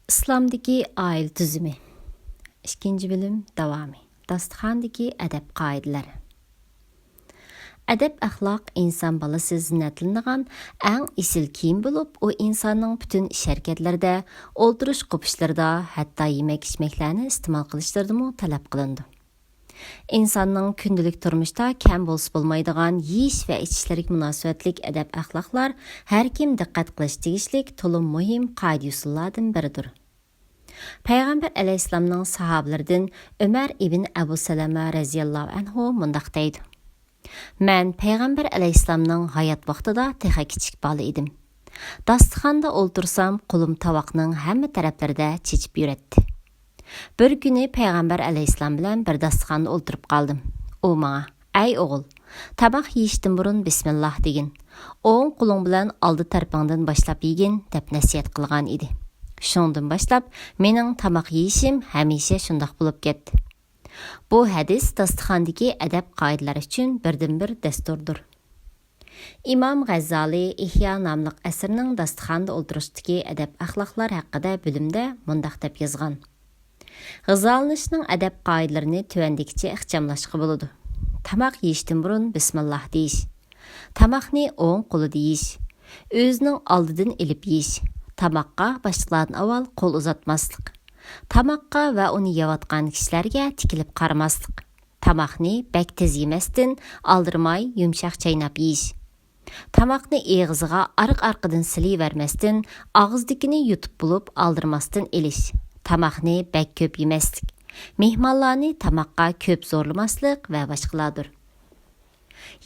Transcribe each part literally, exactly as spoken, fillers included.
ئىسلامدىكى ئائىلە تۈزۈمى. ئىككىنچى بۆلۈم داۋامى. داستىخاندىكى ئەدەپ قائىدىلەر. ئەدەپ-ئەخلاق ئىنسان بالىسى زىننەتلىنىدىغان ئەڭ ئېسىل كىيىم بولۇپ، ئۇ ئىنساننىڭ پۈتۈن ئىش-ھەرىكەتلىرىدە، ئولتۇرۇش-قوپۇشلىرىدا، ھەتتا يېمەك-ئىچمەكلەرنى ئىستېمال قىلىشلىرىدىمۇ تەلەپ قىلىنىدۇ. ئىنساننىڭ كۈندىلىك تۇرمۇشتا كەم بولسا بولمايدىغان يېيىش ۋە ئىچىشلىرىگە مۇناسىۋەتلىك ئەدەپ-ئەخلاقلار ھەر كىم دىققەت قىلىش تېگىشلىك تولىمۇ مۇھىم قائىدە-يوسۇنلاردىن بىرىدۇر. پەيغەمبەر ئەلەيھىسسالامنىڭ ساھابىلىرىدىن ئۆمەر ئىبن ئەبۇ سەلەمە رەزىياللاھۇ ئەنھۇ مۇنداق دەيدۇ: مەن پەيغەمبەر ئەلەيھىسسالامنىڭ ھايات ۋاقتىدا تېخى كىچىك بالا ئىدىم. داستىخاندا ئولتۇرسام، قولۇم تاۋاقنىڭ ھەممە تەرەپلىرىدە چېچىپ يۈرەتتى. بىر كۈنى پەيغەمبەر ئەلەيھىسسالام بىلەن بىر داستىخاندا ئولتۇرۇپ قالدىم. ئۇ ماڭا، ئەي ئوغۇل، تاماق يېيىشتىن بۇرۇن بىسمىللاھ دېگىن. ئوڭ قولۇڭ بىلەن ئالدى تەرىپىڭدىن باشلاپ يېگىن، دەپ نەسىھەت قىلغان ئىدى. شۇنىڭدىن باشلاپ مېنىڭ تاماق يېيىشىم ھەمىشە شۇنداق بولۇپ كەتتى. بۇ ھەدىس داستىخاندىكى ئەدەپ-قائىدىلەر ئۈچۈن بىردىنبىر دەستۇردۇر. ئىمام غەززالى ئىھيا ناملىق ئەسىرىنىڭ داستىخاندا ئولتۇرۇشتىكى ئەدەپ-ئەخلاقلار ھەققىدە بۆلۈمدە مۇنداق دەپ يازغان: غىزالىنىشنىڭ ئەدەپ-قائىدىلىرىنى تۆۋەندىكىچە ئىخچاملاشقا بولىدۇ. تاماق يېيىشتىن بۇرۇن بىسمىللاھ دېيىش. تاماقنى ئوڭ قولىدا يېيىش. ئۆزىنىڭ ئالدىدىن ئېلىپ يېيىش. تاماققا باشقىلاردىن ئاۋۋال قول ئۇزاتماسلىق. تاماققا ۋە ئۇنى يەۋاتقان كىشىلەرگە تىكىلىپ قارىماسلىق. تاماقنى بەك تېز يېمەستىن، ئالدىرىماي يۇمشاق چايناپ يېيىش. تاماقنى ئېغىزىغا ئارقا-ئارقىدىن سېلىۋەرمەستىن، ئاغزىدىكىنى يۇتۇپ بولۇپ ئالدىرىماستىن ئېلىش. تاماقنى بەك كۆپ يېمەسلىك. مېھمانلارنى تاماققا كۆپ زورلىماسلىق ۋە باشقىلاردۇر.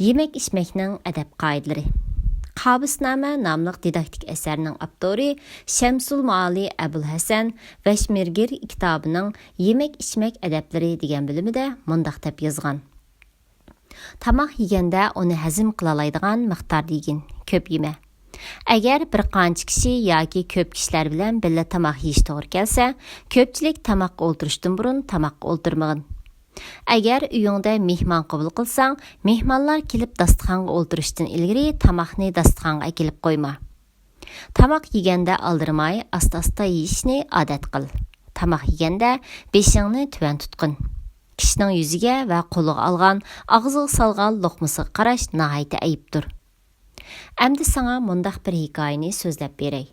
يېمەك-ئىچمەكنىڭ ئەدەپ-قائىدىلىرى. قابىسنامە ناملىق دىداكتىك ئەسەرنىڭ ئاپتورى شەمسۇل مائالى ئەبۇل ھەسەن ۋەشمىرگىر كىتابىنىڭ يېمەك-ئىچمەك ئەدەپلىرى دېگەن بۆلۈمىدە مۇنداق دەپ يازغان: تاماق يېگەندە ئۇنى ھەزىم قىلالايدىغان مىقداردا يېگىن، كۆپ يېمە. ئەگەر بىر قانچە كىشى ياكى كۆپ كىشىلەر بىلەن بىللە تاماق يېيىش توغرا كەلسە، كۆپچىلىك تاماققا ئولتۇرۇشتىن بۇرۇن تاماققا ئولتۇرمىغىن. ئەگەر ئۆيۈڭدە مېھمان قوبۇل قىلساڭ، مېھمانلار كېلىپ داستىخانغا ئولتۇرۇشتىن ئىلگىرى تاماقنى داستىخانغا ئەكېلىپ قويما. تاماق يېگەندە ئالدىرىماي، ئاستا-ئاستا يېيىشنى ئادەت قىل. تاماق يېگەندە بېشىڭنى تۆۋەن تۇتقىن. كىشىنىڭ يۈزىگە ۋە قولىغا ئالغان، ئاغزىغا سالغان لوقمىسىغا قاراش ناھايىتى ئەيىبتۇر. ئەمدى ساڭا مۇنداق بىر ھېكايىنى سۆزلەپ بېرەي.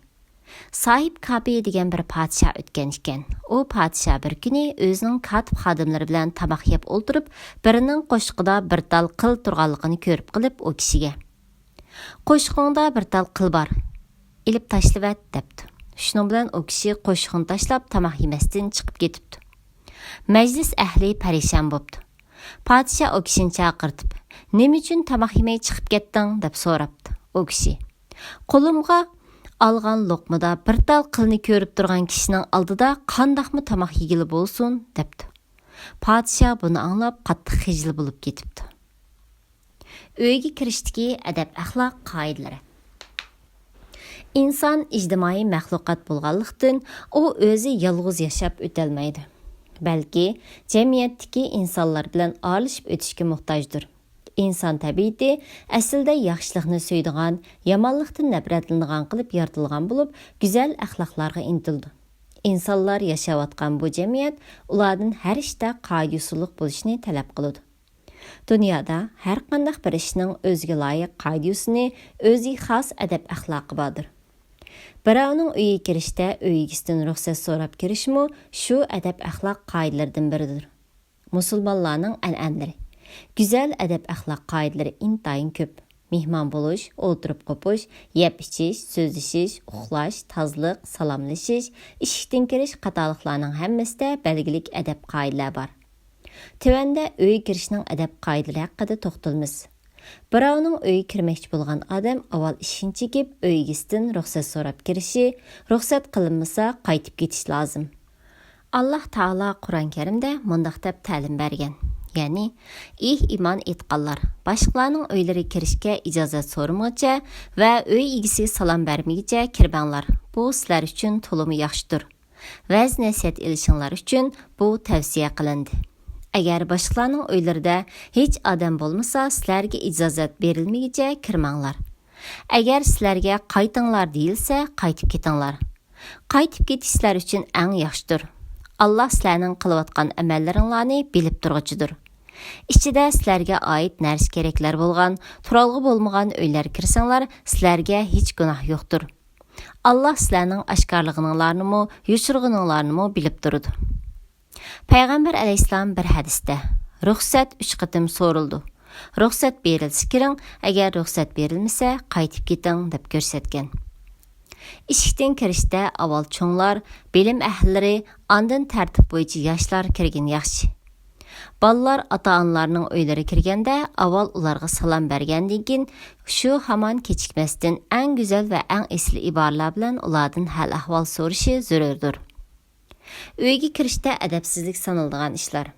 ساھىب كاپى دېگەن بىر پادىشاھ ئۆتكەن ئىكەن. ئۇ پادىشاھ بىر كۈنى ئۆزىنىڭ كاتىپ خادىملىرى بىلەن تاماق يەپ ئولتۇرۇپ، بىرىنىڭ قوشۇقىدا بىر تال قىل تۇرغانلىقىنى كۆرۈپ قېلىپ، ئۇ كىشىگە: «قوشۇقۇڭدا بىر تال قىل بار، ئېلىپ تاشلىۋەت» دەپتۇ. شۇنىڭ بىلەن ئۇ كىشى قوشۇقىنى تاشلاپ، تاماق يېمەستىن چىقىپ كېتىپتۇ. مەجلىس ئەھلى پەرىشان بوپتۇ. پادىشاھ ئۇ كىشىنى چاقىرتىپ: «نېمە ئۈچۈن تاماق يېمەي چىقىپ كەتتىڭ؟» دەپ سوراپتۇ. ئۇ كىشى: «قولۇمغا ئالغان لوقمىدا بىر تال قىلنى كۆرۈپ تۇرغان كىشىنىڭ ئالدىدا قانداقمۇ تاماق يېگىلى بولسۇن؟» دەپتۇ. پادىشاھ بۇنى ئاڭلاپ قاتتىق خىجىل بولۇپ كېتىپتۇ. ئۆيگە كىرىشتىكى ئەدەپ-ئەخلاق قائىدىلىرى. ئىنسان ئىجتىمائىي مەخلۇقات بولغانلىقتىن، ئۇ ئۆزى يالغۇز ياشاپ ئۆتەلمەيدۇ. بەلكى جەمئىيەتتىكى ئىنسانلار بىلەن ئارىلىشىپ ئۆتۈشكە موھتاجدۇر. ئىنسان تەبىئىتى ئەسلىدە ياخشىلىقنى سۆيىدىغان، يامانلىقتىن نەپرەتلىنىدىغان قىلىپ يارىتىلغان بولۇپ، گۈزەل ئەخلاقلارغا ئىنتىلىدۇ. ئىنسانلار ياشاۋاتقان بۇ جەمئىيەت ئۇلاردىن ھەر ئىشتا قائىدە-يوسۇنلۇق بولۇشنى تەلەپ قىلىدۇ. دۇنيادا ھەر قانداق بىر ئىشنىڭ ئۆزىگە لايىق قائىدە-يوسۇنى، ئۆزىگە خاس ئەدەپ-ئەخلاقى باردۇر. بىراۋنىڭ ئۆيىگە كىرىشتە ئۆي ئىگىسىدىن رۇخسەت سوراپ كىرىشمۇ شۇ ئەدەپ-ئەخلاق قائىدىلىرىدىن بىرىدۇر. مۇسۇلمانلارنىڭ ئەنئەنىلىرى. گۈزەل ئەدەپ-ئەخلاق قائىدىلىرى ئىنتايىن كۆپ. مېھمان بولۇش، ئولتۇرۇپ قوپۇش، يەپ-ئىچىش، سۆزلىشىش، ئۇخلاش، تازىلىق، سالاملىشىش، ئىشىكتىن كىرىش قاتارلىقلارنىڭ ھەممىسىدە بەلگىلىك ئەدەپ-قائىدىلەر بار. تۆۋەندە ئۆيگە كىرىشنىڭ ئەدەپ-قائىدىلىرى ھەققىدە توختىلىمىز. بىراۋنىڭ ئۆيىگە كىرمەكچى بولغان ئادەم ئاۋۋال ئىشىكنى چېكىپ، ئۆي ئىگىسىدىن رۇخسەت سوراپ كىرىشى، رۇخسەت قىلىنمىسا، قايتىپ كېتىش لازىم. ئاللاھ تائالا قۇرئان كەرىمدە مۇنداق دەپ تەلىم بەرگەن، يەنى: «ئېھ ئىمان ئېيتقانلار، باشقىلارنىڭ ئۆيلىرىگە كىرىشكە ئىجازەت سورىمىغۇچە ۋە ئۆي ئىگىسىگە سالام بەرمىگۈچە كىرمەڭلار، بۇ سىلەر ئۈچۈن تولىمۇ ياخشىدۇر. ۋەز-نەسىھەت ئېلىشىڭلار ئۈچۈن بۇ تەۋسىيە قىلىندى. ئەگەر باشقىلارنىڭ ئۆيلىرىدە ھېچ ئادەم بولمىسا، سىلەرگە ئىجازەت بېرىلمىگۈچە كىرمەڭلار. ئەگەر سىلەرگە قايتىڭلار دېيىلسە، قايتىپ كېتىڭلار. قايتىپ كېتىش سىلەر ئۈچۈن ئەڭ ياخشىدۇر. ئاللا سىلەرنىڭ قىلىۋاتقان ئەمەللىرىڭلارنى بىلىپ تۇرغۇچىدۇر. ئىچىدە سىلەرگە ئائىت نەرسە-كېرەكلەر بولغان، تۇرالغۇ بولمىغان ئۆيلەرگە كىرسەڭلار، سىلەرگە ھېچ گۇناھ يوقتۇر. ئاللا سىلەرنىڭ ئاشكارىلىغىنىڭلارنىمۇ، يوشۇرغىنىڭلارنىمۇ بىلىپ تۇرىدۇ. پەيغەمبەر ئەلەيھىسسالام بىر ھەدىستە، رۇخسەت ئۈچ قېتىم سورىلىدۇ. رۇخسەت بېرىلسە كىرىڭ، ئەگەر رۇخسەت بېرىلمىسە قايتىپ كېتىڭ، دەپ كۆرسەتكەن. ئىشىكتىن كىرىشتە ئاۋۋال چوڭلار، بىلىم ئەھلىلىرى، ئاندىن تەرتىپ بويىچە ياشلار كىرگىنى ياخشى. بالىلار ئاتا-ئانىلارنىڭ ئۆيلىرىگە كىرگەندە ئاۋۋال ئۇلارغا سالام بەرگەندىن كېيىن، شۇ ھامان كېچىكمەستىن ئەڭ گۈزەل ۋە ئەڭ ئېسىل ئىبارىلەر بىلەن ئۇلاردىن ھال-ئەھۋال سورىشى زۆرۈردۇر. ئۆيگە كىرىشتە ئەدەپسىزلىك سانىلىدىغان ئىشلار.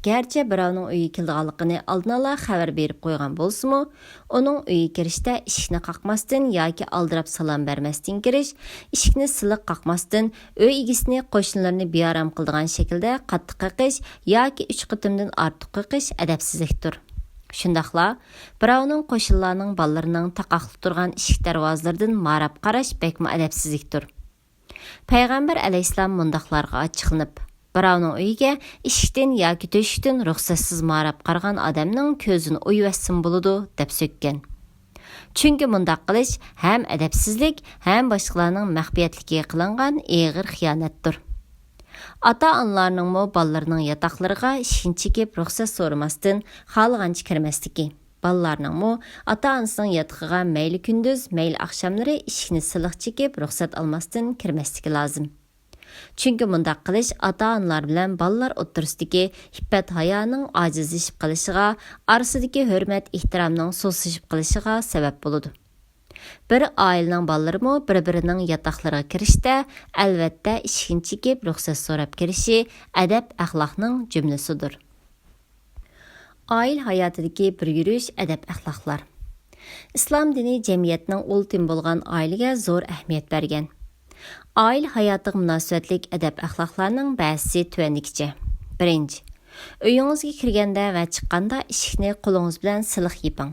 گەرچە بىراۋنىڭ ئۆيگە كېلىدىغانلىقىنى ئالدىنئالا خەۋەر بېرىپ قويغان بولسىمۇ، ئۇنىڭ ئۆيىگە كىرىشتە ئىشىكنى قاقماستىن ياكى ئالدىراپ سالام بەرمەستىن كىرىش، ئىشىكنى سىلىق قاقماستىن، ئۆي ئىگىسىنى، قوشنىلىرىنى بىئارام قىلىدىغان شەكىلدە قاتتىق قېقىش ياكى ئۈچ قېتىمدىن ئارتۇق قېقىش ئەدەپسىزلىكتۇر. شۇنداقلا، بىراۋنىڭ قوشنىلارنىڭ بالىلىرىنىڭ تاقاقلىق تۇرغان ئىشىك دەرۋازىلىرىدىن ماراپ قاراش بەكمۇ ئەدەپسىزلىكتۇر. پەيغەمبەر ئەلەيھىسسالام مۇنداقلارغا ئاچچىقلىنىپ، بىراۋنىڭ ئۆيىگە ئىشىكتىن ياكى تۆشۈكتىن رۇخسەتسىز ماراپ قارىغان ئادەمنىڭ كۆزىنى ئويۇۋەتسىمۇ بولىدۇ، دەپ سۆككەن. چۈنكى مۇنداق قىلىش ھەم ئەدەپسىزلىك، ھەم باشقىلارنىڭ مەخپىيەتلىكىگە قىلىنغان ئېغىر خىيانەتتۇر. ئاتا-ئانىلارنىڭمۇ بالىلىرىنىڭ ياتاقلىرىغا ئىشىكنى چېكىپ رۇخسەت سورىماستىن خالىغانچە كىرمەسلىكى، بالىلارنىڭمۇ ئاتا-ئانىسىنىڭ ياتىقىغا مەيلى كۈندۈز، مەيلى ئاخشاملىرى ئىشىكنى سىلىق چېكىپ رۇخسەت ئالماستىن كىرمەسلىكى لازىم. چۈنكى مۇنداق قىلىش ئاتا-ئانىلار بىلەن بالىلار ئوتتۇرىسىدىكى ئىپپەت-ھايانىڭ ئاجىزلىشىپ قېلىشىغا، ئارىسىدىكى ھۆرمەت-ئېھتىرامنىڭ سۇسلىشىپ قېلىشىغا سەۋەب بولىدۇ. بىر ئائىلىنىڭ بالىلىرىمۇ بىر-بىرىنىڭ ياتاقلىرىغا كىرىشتە، ئەلۋەتتە، ئىشىكنى چېكىپ رۇخسەت سوراپ كىرىشى ئەدەپ-ئەخلاقنىڭ جۈملىسىدۇر. ئائىلە ھاياتىدىكى بىر يۈرۈش ئەدەپ-ئەخلاقلار. ئىسلام دىنى جەمئىيەتنىڭ ئۇل تېمى بولغان ئائىلىگە زور ئەھمىيەت بەرگەن. ئائىلە ھاياتىغا مۇناسىۋەتلىك ئەدەپ-ئەخلاقلارنىڭ بەزىسى تۆۋەندىكىچە. بىرىنچى، ئۆيىڭىزگە كىرگەندە ۋە چىققاندا ئىشىكنى قولىڭىز بىلەن سىلىق يېپىڭ.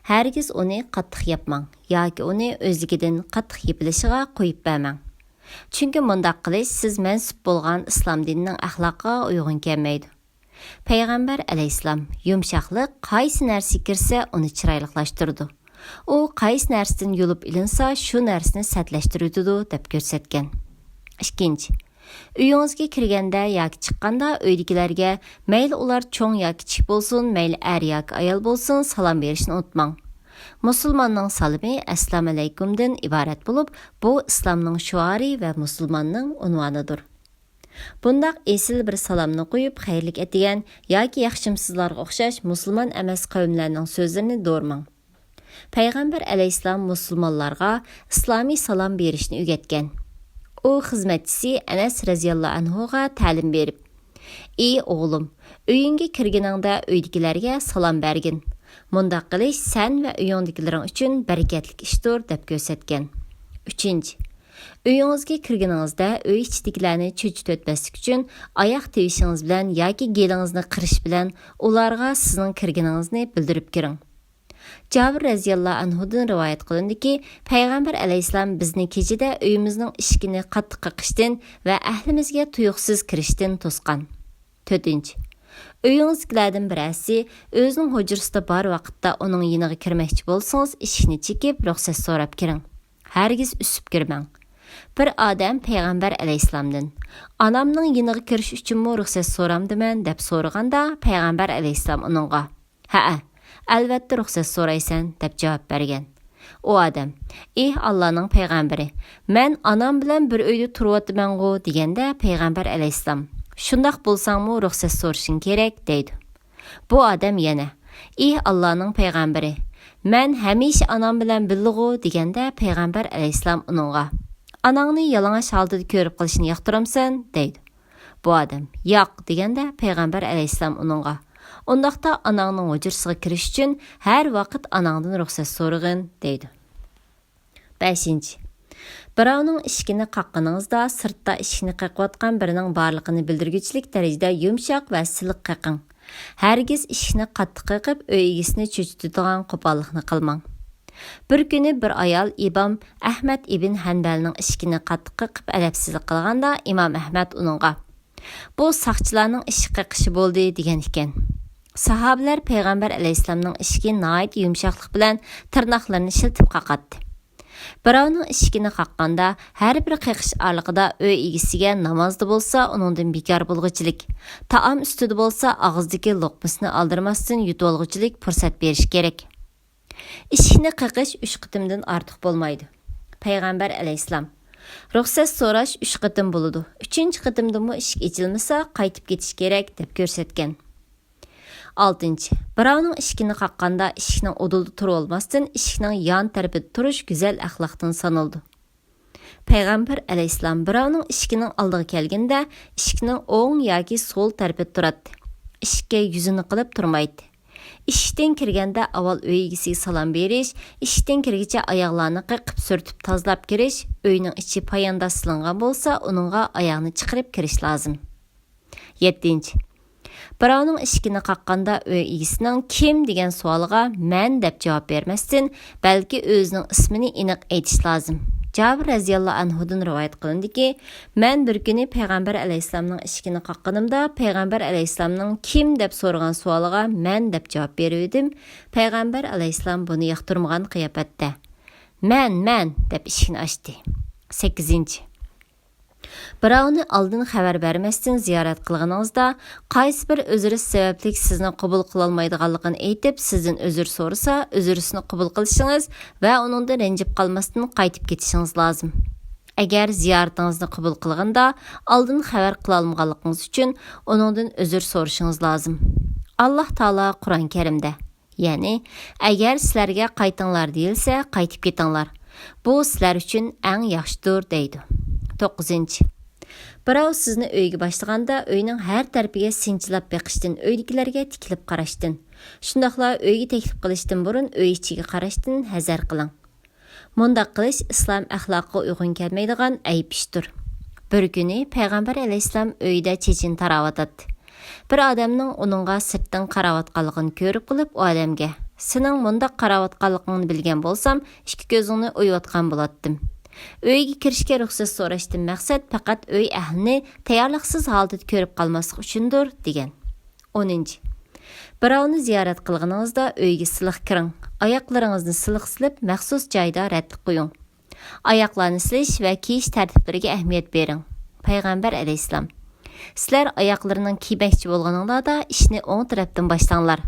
ھەرگىز ئۇنى قاتتىق ياپماڭ ياكى ئۇنى ئۆزلۈكىدىن قاتتىق يېپىلىشىغا قويۇپ بەرمەڭ. چۈنكى مۇنداق قىلىش سىز مەنسۇپ بولغان ئىسلام دىنىنىڭ ئەخلاقىغا ئۇيغۇن كەلمەيدۇ. پەيغەمبەر ئەلەيھىسسالام، يۇمشاقلىق قايسى نەرسىگە كىرسە، ئۇنى چىرايلىقلاشتۇرىدۇ. ئۇ قايسى نەرسىدىن يۇلۇپ ئېلىنسا، شۇ نەرسىنى سەتلەشتۈرۈۋېتىدۇ، دەپ كۆرسەتكەن. ئىككىنچى، ئۆيىڭىزگە كىرگەندە ياكى چىققاندا ئۆيدىكىلەرگە، مەيلى ئۇلار چوڭ ياكى كىچىك بولسۇن، مەيلى ئەر ياكى ئايال بولسۇن، سالام بېرىشنى ئۇنتۇماڭ. مۇسۇلماننىڭ سالىمى ئەسسالامۇ ئەلەيكۇمدىن ئىبارەت بولۇپ، بۇ ئىسلامنىڭ شوئارى ۋە مۇسۇلماننىڭ ئۇنۋانىدۇر. بۇنداق ئېسىل بىر سالامنى قويۇپ، خەيرلىك ئەتىگەن ياكى ياخشىمسىزلارغا ئوخشاش مۇسۇلمان ئەمەس قەۋملەرنىڭ سۆزلىرىنى دورىماڭ. پەيغەمبەر ئەلەيھىسسالام مۇسۇلمانلارغا ئىسلامىي سالام بېرىشنى ئۆگەتكەن. ئۇ خىزمەتچىسى ئەنەس رەزىياللاھۇ ئەنھۇغا تەلىم بېرىپ، ئى ئوغلۇم، ئۆيۈڭگە كىرگىنىڭدە ئۆيدىكىلەرگە سالام بەرگىن. مۇنداق قىلىش سەن ۋە ئۆيۈڭدىكىلىرىڭ ئۈچۈن بەرىكەتلىك ئىشتۇر، دەپ كۆرسەتكەن. ئۈچىنچى، ئۆيىڭىزگە كىرگىنىڭىزدە ئۆي ئىچىدىكىلەرنى چۆچۈتۈۋەتمەسلىك ئۈچۈن ئاياق تىۋىشىڭىز بىلەن ياكى گېلىڭىزنى قىرىش بىلەن ئۇلارغا سىزنىڭ كىرگىنىڭىزنى بىلدۈرۈپ كىرىڭ. جابىر رەزىياللاھۇ ئەنھۇدىن رىۋايەت قىلىنىدۇكى، پەيغەمبەر ئەلەيھىسسالام بىزنى كېچىدە ئۆيىمىزنىڭ ئىشىكىنى قاتتىق قېقىشتىن ۋە ئەھلىمىزگە تۇيۇقسىز كىرىشتىن توسقان. تۆتىنچى، ئۆيىڭىزدىكىلەردىن بىرەرسى ئۆزىنىڭ ھۇجرىسىدا بار ۋاقىتتا ئۇنىڭ يېنىغا كىرمەكچى بولسىڭىز، ئىشىكنى چېكىپ، رۇخسەت سوراپ كىرىڭ. ھەرگىز ئۈسۈپ كىرمەڭ. بىر ئادەم پەيغەمبەر ئەلەيھىسسالامدىن، ئانامنىڭ يېنىغا كىرىش ئۈچۈنمۇ رۇخسەت سورامدىمەن؟ دەپ سورىغاندا، پەيغەمبەر ئەلەيھىسسالام ئۇنىڭغا، ھەئە، ئەلۋەتتە رۇخسەت سورايسەن، دەپ جاۋاب بەرگەن. ئۇ ئادەم، ئېھ ئاللانىڭ پەيغەمبىرى، مەن ئانام بىلەن بىر ئۆيدە تۇرۇۋاتىمەنغۇ، دېگەندە، پەيغەمبەر ئەلەيھىسسالام، شۇنداق بولساڭمۇ رۇخسەت سورىشىڭ كېرەك، دەيدۇ. بۇ ئادەم يەنە، ئېھ ئاللانىڭ پەيغەمبىرى، مەن ھەمىشە ئانام بىلەن بىللىغۇ، دېگەندە، پەيغەمبەر ئەلەيھىسسالام ئۇنىڭغا، ئاناڭنى يالىڭاچ ھالىتىدە كۆرۈپ قېلىشنى ياقتۇرامسەن؟ دەيدۇ. بۇ ئادەم، ياق، دېگەندە، پەيغەمبەر ئەلەيھىسسالام ئۇنىڭغا، ئۇنداقتا ئاناڭنىڭ ھۇجرىسىغا كىرىش ئۈچۈن ھەر ۋاقىت ئاناڭدىن رۇخسەت سورىغىن، دەيدۇ. بەشىنچى، بىراۋنىڭ ئىشىكىنى قاققىنىڭىزدا، سىرتتا ئىشىكنى قېقىۋاتقان بىرىنىڭ بارلىقىنى بىلدۈرگۈچىلىك دەرىجىدە يۇمشاق ۋە سىلىق قېقىڭ. ھەرگىز ئىشىكنى قاتتىق قېقىپ، ئۆي ئىگىسىنى چۆچۈتىدىغان قوپاللىقنى قىلماڭ. بىر كۈنى بىر ئايال ئىمام ئەھمەد ئىبن ھەنبەلنىڭ ئىشىكىنى قاتتىق قېقىپ ئەدەپسىزلىك قىلغاندا، ئىمام ئەھمەد ئۇنىڭغا، «بۇ ساقچىلارنىڭ ئىشىك قېقىشى بولدى» دېگەن ئىكەن. ساھابىلەر پەيغەمبەر ئەلەيھىسسالامنىڭ ئىشىكىنى ناھايىتى يۇمشاقلىق بىلەن تىرناقلىرىنى شىلتىپ قاقاتتى. بىراۋنىڭ ئىشىكىنى قاققاندا، ھەر بىر قېقىش ئارىلىقىدا ئۆي ئىگىسىگە نامازدا بولسا ئۇنىڭدىن بىكار بولغۇچىلىك، تائام ئۈستىدە بولسا ئاغزىدىكى لوقمىسىنى ئالدىرىماستىن يۇتۇۋالغۇچىلىك پۇرسەت بېرىش كېرەك. ئىشىكنى قېقىش ئۈچ قېتىمدىن ئارتۇق بولمايدۇ. پەيغەمبەر ئەلەيھىسسالام، «رۇخسەت سوراش ئۈچ قېتىم بولىدۇ، ئۈچىنچى قېتىمدىمۇ ئىشىك ئېچىلمىسا، قايتىپ كېتىش كېرەك» دەپ كۆرسەتكەن. ئالتىنچى، بىراۋنىڭ ئىشىكىنى قاققاندا، ئىشىكنىڭ ئۇدۇلىدا تۇرۇۋالماستىن، ئىشىكنىڭ يان تەرىپىدە تۇرۇش گۈزەل ئەخلاقتىن سانىلىدۇ. پەيغەمبەر ئەلەيھىسسالام بىراۋنىڭ ئىشىكىنىڭ ئالدىغا كەلگىنىدە، ئىشىكنىڭ ئوڭ ياكى سول تەرىپىدە تۇراتتى. ئىشىككە يۈزىنى قىلىپ تۇرمايتتى. ئىشىكتىن كىرگەندە ئاۋۋال ئۆي ئىگىسىگە سالام بېرىش، ئىشىكتىن كىرگۈچە ئاياغلارنى قېقىپ سۈرتۈپ تازىلاپ كىرىش، ئۆينىڭ ئىچى پايانداز سېلىنغان بولسا، ئۇنىڭغا ئاياغنى چىقىرىپ كىرىش لازىم. يەتتىنچى، بىراۋنىڭ ئىشىكىنى قاققاندا ئۆي ئىگىسىنىڭ «كىم؟» دېگەن سوئالىغا «مەن» دەپ جاۋاب بەرمەستىن، بەلكى ئۆزىنىڭ ئىسمىنى ئېنىق ئېيتىش لازىم. جابىر رەزىياللاھۇ ئەنھۇدىن رىۋايەت قىلىندىكى، مەن بىر كۈنى پەيغەمبەر ئەلەيھىسسالامنىڭ ئىشىكىنى قاققىنىمدا، پەيغەمبەر ئەلەيھىسسالامنىڭ «كىم؟» دەپ سورىغان سوئالىغا «مەن» دەپ جاۋاب بېرىۋىدىم. پەيغەمبەر ئەلەيھىسسالام بۇنى ياقتۇرمىغان قىياپەتتە، «مەن، مەن» دەپ ئىشىكنى ئاچتى. سەككىزىنچى، بىراۋنى ئالدىن خەۋەر بەرمەستىن زىيارەت قىلغىنىڭىزدا، قايسى بىر ئۆزرىسى سەۋەبلىك سىزنى قوبۇل قىلالمايدىغانلىقىنى ئېيتىپ، سىزدىن ئۆزۈر سورىسا، ئۆزرىسىنى قوبۇل قىلىشىڭىز ۋە ئۇنىڭدىن رەنجىپ قالماستىن قايتىپ كېتىشىڭىز لازىم. ئەگەر زىيارىتىڭىزنى قوبۇل قىلغىنىدا ئالدىن خەۋەر قىلالمىغانلىقىڭىز ئۈچۈن ئۇنىڭدىن ئۆزۈر سورىشىڭىز لازىم. ئاللاھ تائالا قۇرئان كەرىمدە، يەنى، «ئەگەر سىلەرگە قايتىڭلار دېيىلسە، قايتىپ كېتىڭلار. بۇ سىلەر ئۈچۈن ئەڭ ياخشىدۇر» دەيدۇ. توققۇزىنچى، بىراۋ سىزنى ئۆيگە باشلىغاندا، ئۆينىڭ ھەر تەرىپىگە سىنچىلاپ بېقىشتىن، ئۆيدىكىلەرگە تىكىلىپ قاراشتىن، شۇنداقلا ئۆيگە تەكلىپ قىلىشتىن بۇرۇن ئۆي ئىچىگە قاراشتىن ھەزەر قىلىڭ. مۇنداق قىلىش ئىسلام ئەخلاقىغا ئۇيغۇن كەلمەيدىغان ئەيىب ئىشتۇر. بىر كۈنى پەيغەمبەر ئەلەيھىسسالام ئۆيىدە چېچىنى تاراۋاتاتتى. بىر ئادەمنىڭ ئۇنىڭغا سىرتتىن قاراۋاتقانلىقىنى كۆرۈپ قېلىپ، ئۇ ئادەمگە، «سېنىڭ مۇنداق قاراۋاتقانلىقىڭنى بىلگەن بولسام، ئىككى كۆزۈڭنى ئويۇۋاتقان بولاتتىم. ئۆيگە كىرىشكە رۇخسەت سوراشتىن مەقسەت پەقەت ئۆي ئەھلىنى تەييارلىقسىز ھالىتىدە كۆرۈپ قالماسلىق ئۈچۈندۇر» دېگەن. ئونىنچى، بىراۋنى زىيارەت قىلغىنىڭىزدا ئۆيگە سىلىق كىرىڭ. ئاياقلىرىڭىزنى سىلىق سېلىپ، مەخسۇس جايدا رەتلىك قويۇڭ. ئاياقلارنى سىلىش ۋە كىيىش تەرتىپلىرىگە ئەھمىيەت بېرىڭ. پەيغەمبەر ئەلەيھىسسالام، «سىلەر ئاياقلىرىنىڭ كىيمەكچى بولغىنىڭلاردا ئىشنى ئوڭ تەرەپتىن باشلاڭلار.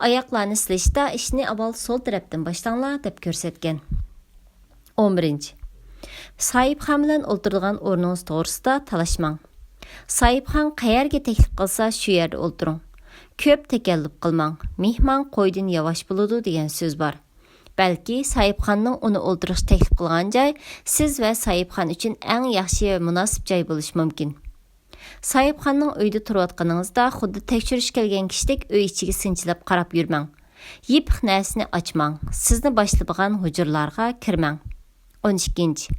ئاياقلارنى سىلىشتا ئىشنى ئاۋۋال سول تەرەپتىن باشلاڭلار» دەپ كۆرسەتكەن. ئون بىرىنچى، ساھىبخان بىلەن ئولتۇرىدىغان ئورنىڭىز توغرىسىدا تالاشماڭ. ساھىبخان قەيەرگە تەكلىپ قىلسا، شۇ يەردە ئولتۇرۇڭ. «كۆپ تەكەللۇپ قىلماڭ، مېھمان قويدىن ياۋاش بولىدۇ» دېگەن سۆز بار. بەلكى ساھىبخاننىڭ ئۇنى ئولتۇرۇشقا تەكلىپ قىلغان جاي سىز ۋە ساھىبخان ئۈچۈن ئەڭ ياخشى ۋە مۇناسىپ جاي بولۇشى مۇمكىن. ساھىبخاننىڭ ئۆيىدە تۇرۇۋاتقىنىڭىزدا خۇددى تەكشۈرۈشكە كەلگەن كىشىدەك ئۆي ئىچىگە سىنچىلاپ قاراپ يۈرمەڭ. يېپىق نەرسىنى ئاچماڭ. سىزنى باشلىمىغان ھۇجرىلارغا كىرمەڭ. ئون ئىككىنچى،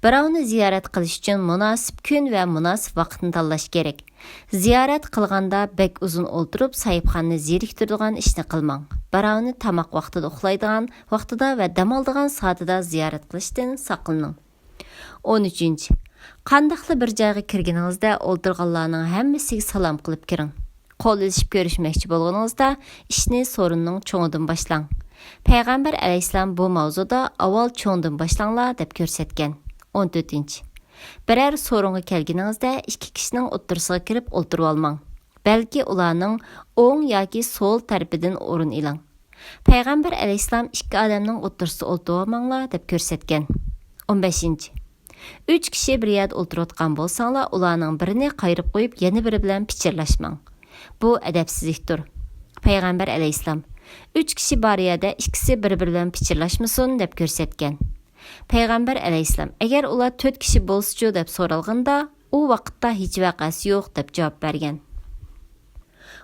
بىراۋنى زىيارەت قىلىش ئۈچۈن مۇناسىپ كۈن ۋە مۇناسىپ ۋاقىتنى تاللاش كېرەك. زىيارەت قىلغاندا بەك ئۇزۇن ئولتۇرۇپ، ساھىبخاننى زېرىكتۈرىدىغان ئىشنى قىلماڭ. بىراۋنى تاماق ۋاقتىدا، ئۇخلايدىغان ۋاقتىدا ۋە دەم ئالىدىغان سائىتىدا زىيارەت قىلىشتىن ساقلىنىڭ. ئون ئۈچىنچى، قانداقلا بىر جايغا كىرگىنىڭىزدە ئولتۇرغانلارنىڭ ھەممىسىگە سالام قىلىپ كىرىڭ. قول ئېلىشىپ كۆرۈشمەكچى بولغىنىڭىزدا ئىشنى سورۇننىڭ چوڭىدىن باشلاڭ. پەيغەمبەر ئەلەيھىسسالام بۇ ماۋزۇدا «ئاۋۋال چوڭدىن باشلاڭلار» دەپ كۆرسەتكەن. ئون تۆتىنچى، بىرەر سورۇنغا كەلگىنىڭىزدە ئىككى كىشىنىڭ ئوتتۇرىسىغا كىرىپ ئولتۇرۇۋالماڭ. بەلكى ئۇلارنىڭ ئوڭ ياكى سول تەرىپىدىن ئورۇن ئېلىڭ. پەيغەمبەر ئەلەيھىسسالام «ئىككى ئادەمنىڭ ئوتتۇرىسىدا ئولتۇرۇۋالماڭلار» دەپ كۆرسەتكەن. ئون بەشىنچى، ئۈچ كىشى بىر يەردە ئولتۇرۇۋاتقان بولساڭلار، ئۇلارنىڭ بىرىنى قايرىپ قويۇپ، يەنە بىرى بىلەن پىچىرلاشماڭ. بۇ ئەدەپسىزلىكتۇر. پەيغەمبەر ئەلەيھىسسالام، «ئۈچ كىشى بار يەردە ئىككىسى بىر-بىرى بىلەن پىچىرلاشمىسۇن» دەپ كۆرسەتكەن. پەيغەمبەر ئەلەيھىسسالام، «ئەگەر ئۇلار تۆت كىشى بولسىچۇ؟» دەپ سورالغىنىدا، ئۇ ۋاقىتتا ھېچ ۋەقەسى يوق دەپ جاۋاب بەرگەن.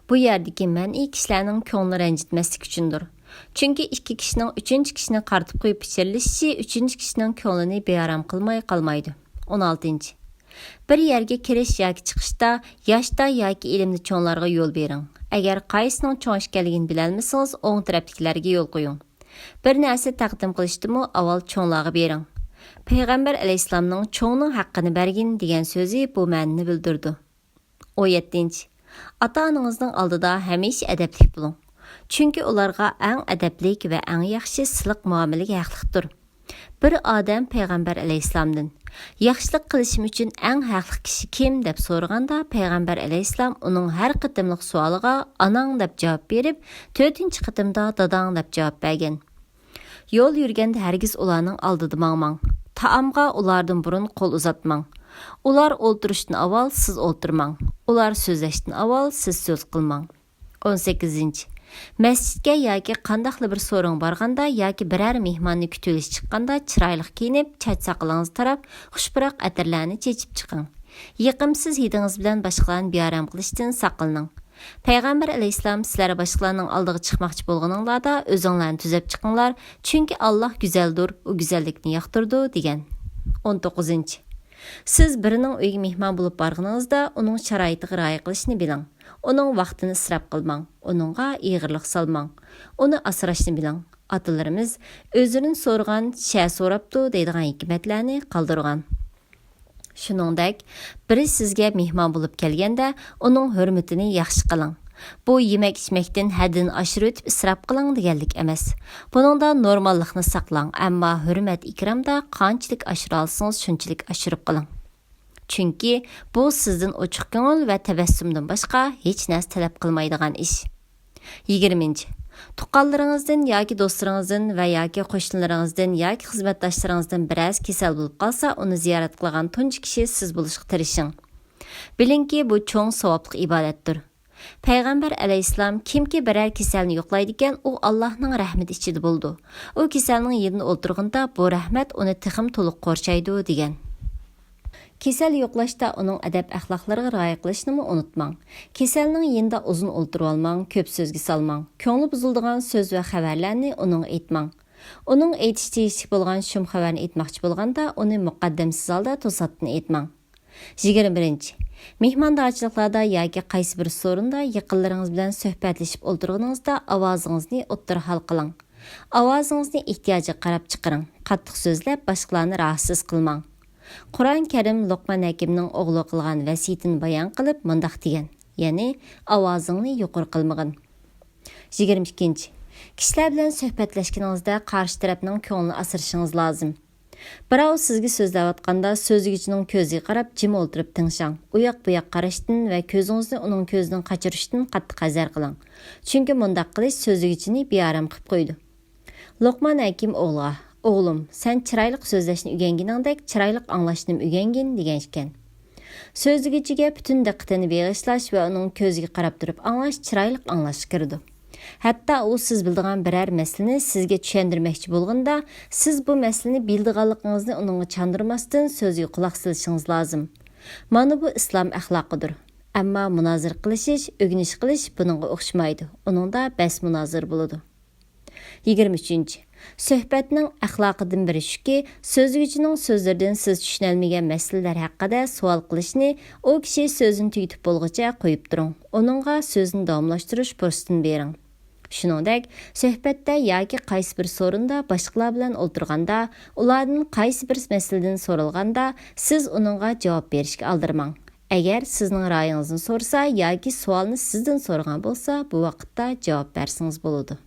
بۇ يەردىكى مەنئى كىشىلەرنىڭ كۆڭلىنى رەنجىتمەسلىك ئۈچۈندۇر. چۈنكى ئىككى كىشىنىڭ ئۈچىنچى كىشىنى قارىتىپ قويۇپ پىچىرلىشىشى ئۈچىنچى كىشىنىڭ كۆڭلىنى بىئارام قىلماي قالمايدۇ. ئون ئالتىنچى، بىر يەرگە كىرىش ياكى چىقىشتا ياشتا ياكى ئىلىمدە چوڭلارغا يول بېرىڭ. ئەگەر قايسىنىڭ چوڭ ئىكەنلىكىنى بىلەلمىسىڭىز، ئوڭ تەرەپتىكىلەرگە يول قويۇڭ. بىر نەرسە تەقدىم قىلىشتىمۇ ئاۋۋال چوڭلارغا بېرىڭ. پەيغەمبەر ئەلەيھىسسالامنىڭ «چوڭنىڭ ھەققىنى بەرگىن» دېگەن سۆزى بۇ مەنىنى بىلدۈرىدۇ. ئون يەتتىنچى، ئاتا-ئانىڭىزنىڭ ئالدىدا ھەمىشە ئەدەپلىك بولۇڭ. چۈنكى ئۇلارغا ئەڭ ئەدەپلىك ۋە ئەڭ ياخشى سىلىق مۇئامىلىگە ھەقلىقتۇر. بىر ئادەم پەيغەمبەر ئەلەيھىسسالامدىن، «ياخشىلىق قىلىشىم ئۈچۈن ئەڭ ھەقلىق كىشى كىم؟» دەپ سورىغاندا، پەيغەمبەر ئەلەيھىسسالام ئۇنىڭ ھەر قېتىملىق سوئالىغا «ئاناڭ» دەپ جاۋاب بېرىپ، تۆتىنچى قېتىمدا «داداڭ» دەپ جاۋاب بەرگەن. يول يۈرگەندە ھەرگىز ئۇلارنىڭ ئالدىدا ماڭماڭ. تائامغا ئۇلاردىن بۇرۇن قول ئۇزاتماڭ. ئۇلار ئولتۇرۇشتىن ئاۋۋال سىز ئولتۇرماڭ. ئۇلار سۆزلەشتىن ئاۋۋال سىز سۆز قىلماڭ. ئون سەككىزىنچى، مەسچىتكە ياكى قانداقلا بىر سورۇنغا بارغاندا ياكى بىرەر مېھماننى كۈتۈۋېلىش چىققاندا چىرايلىق كىيىنىپ، چاچ-ساقىلىڭىزنى تاراپ، خۇش پۇراق ئەتىرلەرنى چېچىپ چىقىڭ. يېقىمسىز ھىدىڭىز بىلەن باشقىلارنى بىئارام قىلىشتىن ساقلىنىڭ. پەيغەمبەر ئەلەيھىسسالام، «سىلەر باشقىلارنىڭ ئالدىغا چىقماقچى بولغىنىڭلاردا ئۆزۈڭلارنى تۈزەپ چىقىڭلار، چۈنكى ئاللاھ گۈزەلدۇر، ئۇ گۈزەللىكنى ياقتۇرىدۇ» دېگەن. ئون توققۇزىنچى، سىز بىرىنىڭ ئۆيىگە مېھمان بولۇپ بارغىنىڭىزدا ئۇنىڭ شارائىتىغا رىئايە قىلىشنى بىلىڭ. ئۇنىڭ ۋاقتىنى ئىسراپ قىلماڭ، ئۇنىڭغا ئېغىرلىق سالماڭ. ئۇنى ئاسراشنى بىلىڭ. ئاتىلىرىمىز «ئۆزىدىن سورىغان شە سوراپتۇ» دەيدىغان ھېكمەتلەرنى قالدۇرغان. شۇنىڭدەك، بىرى سىزگە مېھمان بولۇپ كەلگەندە، ئۇنىڭ ھۆرمىتىنى ياخشى قىلىڭ. بۇ يېمەك-ئىچمەكتىن ھەددىنى ئاشۇرۇۋېتىپ ئىسراپ قىلىڭ دېگەنلىك ئەمەس. بۇنىڭدا نورماللىقنى ساقلاڭ، ئەمما ھۆرمەت-ئىكرامدا قانچىلىك ئاشۇرالىسىڭىز، شۇنچىلىك ئاشۇرۇپ قىلىڭ. چۈنكى بۇ سىزدىن ئوچۇق كۆڭۈل ۋە تەبەسسۇمدىن باشقا ھېچ نەرسە تەلەپ قىلمايدىغان ئىش. يىگىرمىنچى، تۇغقانلىرىڭىزدىن ياكى دوستلىرىڭىزدىن ۋە ياكى قوشنىلىرىڭىزدىن ياكى خىزمەتداشلىرىڭىزدىن بىرەرسى كېسەل بولۇپ قالسا، ئۇنى زىيارەت قىلغان تۇنجى كىشى سىز بولۇشقا تىرىشىڭ. بىلىڭكى، بۇ چوڭ ساۋابلىق ئىبادەتتۇر. پەيغەمبەر ئەلەيھىسسالام، «كىمكى بىرەر كېسەلنى يوقلايدىكەن، ئۇ ئاللاھنىڭ رەھمىتى ئىچىدە بولىدۇ. ئۇ كېسەلنىڭ يېنىدا ئولتۇرغىنىدا بۇ رەھمەت ئۇنى تېخىمۇ تولۇق قورشايدۇ» دېگەن. كېسەل يوقلاشتا ئۇنىڭ ئەدەپ-ئەخلاقلىرىغا رىئايە قىلىشنىمۇ ئۇنتۇماڭ. كېسەلنىڭ يېنىدا ئۇزۇن ئولتۇرۇۋالماڭ، كۆپ سۆزگە سالماڭ. كۆڭلى بۇزۇلىدىغان سۆز ۋە خەۋەرلەرنى ئۇنىڭغا ئېيتماڭ. ئۇنىڭ ئېيتىش تېگىشلىك بولغان شۇم خەۋەرنى ئېيتماقچى بولغاندا، ئۇنى مۇقەددەمسىز ھالدا توساتتىن ئېيتماڭ. يىگىرمە بىرىنچى، مېھماندارچىلىقلاردا ياكى قايسى بىر سورۇندا يېقىنلىرىڭىز بىلەن سۆھبەتلىشىپ ئولتۇرغىنىڭىزدا ئاۋازىڭىزنى ئوتتۇرا ھال قىلىڭ. ئاۋازىڭىزنى ئېھتىياجىغا قاراپ چىقىرىڭ. قاتتىق سۆزلەپ، باشقىلارنى راھەتسىز قىلماڭ. قۇرئان كەرىم لوقمان ھەكىمنىڭ ئوغلىغا قىلغان ۋەسىيىتىنى بايان قىلىپ مۇنداق دېگەن، يەنى، «ئاۋازىڭنى يۇقىرى قىلمىغىن.» يىگىرمە ئىككىنچى، كىشىلەر بىلەن سۆھبەتلەشكىنىڭىزدە قارشى تەرەپنىڭ كۆڭلىنى ئاسرىشىڭىز لازىم. بىراۋ سىزگە سۆزلەۋاتقاندا سۆزلىگۈچىنىڭ كۆزىگە قاراپ جىم ئولتۇرۇپ تىڭشاڭ. ئۇياق-بۇياق قاراشتىن ۋە كۆزىڭىزنى ئۇنىڭ كۆزىدىن قاچۇرۇشتىن قاتتىق ھەزەر قىلىڭ. چۈنكى مۇنداق قىلىش سۆزلىگۈچىنى بىئارام قىلىپ قويىدۇ. لوقمان ھەكىم ئوغلىغا، «ئوغلۇم، سەن چىرايلىق سۆزلەشنى ئۆگەنگىنىڭدەك چىرايلىق ئاڭلاشنىمۇ ئۆگەنگىن» دېگەن ئىكەن. سۆزلىگۈچىگە پۈتۈن دىققىتىنى بېغىشلاش ۋە ئۇنىڭ كۆزىگە قاراپ تۇرۇپ ئاڭلاش چىرايلىق ئاڭلاشقا كىرىدۇ. ھەتتا ئۇ سىز بىلىدىغان بىرەر مەسىلىنى سىزگە چۈشەندۈرمەكچى بولغىنىدا، سىز بۇ مەسىلىنى بىلىدىغانلىقىڭىزنى ئۇنىڭغا چاندۇرماستىن، سۆزىگە قۇلاق سېلىشىڭىز لازىم. مانا بۇ ئىسلام ئەخلاقىدۇر. ئەمما مۇنازىرە قىلىشىش، ئۆگىنىش قىلىش بۇنىڭغا ئوخشىمايدۇ. ئۇنىڭدا بەس-مۇنازىرە بولىدۇ. يىگىرمە ئۈچىنچى، سۆھبەتنىڭ ئەخلاقىدىن بىرى شۇكى، سۆزلىگۈچىنىڭ سۆزلىرىدىن سىز چۈشىنەلمىگەن مەسىلىلەر ھەققىدە سوئال قىلىشنى ئۇ كىشى سۆزىنى تۈگىتىپ بولغۇچە قويۇپ تۇرۇڭ. ئۇنىڭغا سۆزىنى داۋاملاشتۇرۇش پۇرسىتىنى بېرىڭ. شۇنىڭدەك، سۆھبەتتە ياكى قايسى بىر سورۇندا باشقىلار بىلەن ئولتۇرغاندا، ئۇلاردىن قايسى بىر مەسىلىدىن سورالغاندا، سىز ئۇنىڭغا جاۋاب بېرىشكە ئالدىرىماڭ. ئەگەر سىزنىڭ رايىڭىزنى سورىسا ياكى سوئالنى سىزدىن سورىغان بولسا، بۇ ۋاقىتتا جاۋاب بەرسىڭىز بولىدۇ.